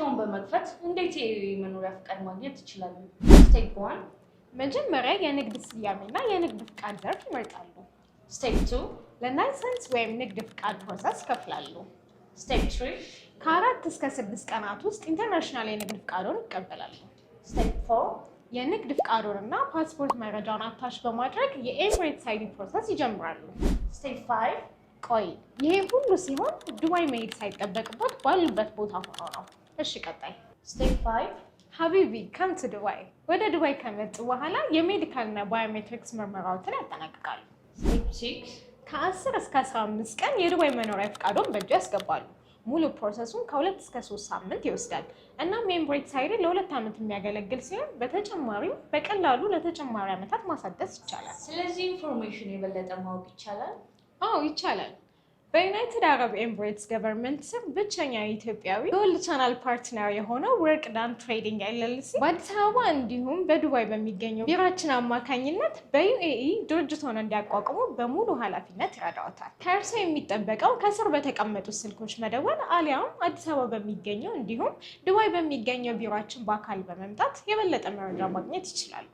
ድርጅቶን በመክፈት እንዴት የ UAE መኖሪያ ፍቃድ ማግኘት ይችላሉ? Step 1. መጀመሪያ የንግድ ስያሜና የንግድ ፍቃድ ዘርፍ ይመርጣሉ። Step 2. ለ license ወይም ንግድ ፍቃድ process ይከፍላሉ። Step 3. ከ4 እስከ 6 ቀናት ውስጥ international የንግድ ፍቃዶን ይቀበላሉ። Step 4. የንግድ ፍቃዶንና ፓስፖርት መረጃውን attach በማድረግ የ Emirates ID process ይጀምራሉ። Step 5. ቆይ፣ ይሄ ሁሉ ሲሆን ዱባይ መሄድ ሳይጠበቅቦት ባሉበት ቦታ ሆኖ ነው። እሺ፣ ቀጣይ። Step 5. حبيبي, come to Dubai። ወደ ዱባይ ከመጡ በኋላ የ medical እና biometrics ምርመራዎትን ያጠናቅቃሉ። Step 6. ከ10 እስከ 15 ቀን የዱባይ መኖሪያ ፍቃዶን በእጅ ያስገባሉ። ሙሉ process ኡን ከ2 እስከ 3 ሳምንት ይወስዳል። እናም የ Emirates ID ለ2 ዓመት የሚያገለግል ሲሆን በተጨማሪም በቀላሉ ለተጨማሪ ዓመታት ማሳደስ ይቻላል። ስለዚህ information የበለጠ ማወቅ ይቻላል? አዎ፣ ይቻላል። በ United Arab Emirates government ስር ብቸኛ ኢትዮጵያዊ gold channel partner የሆነው ወርቅዳን Trading LLC በአዲስ አበባ እንዲሁም በዱባይ በሚገኘው ቢሯችን አማካኝነት በ UAE ድርጅቶን እንዲያቋቁሙ በሙሉ ኃላፊነት ይረዳዎታል። ከእርስዎ የሚጠበቀው ከስር በተቀመጡት ስልኮች መደወል አሊያም አዲስ አበባ በሚገኘው እንዲሁም ዱባይ በሚገኘው ቢሯችን በአካል በመምጣት የበለጠ መረጃ ማግኘት ይችላሉ።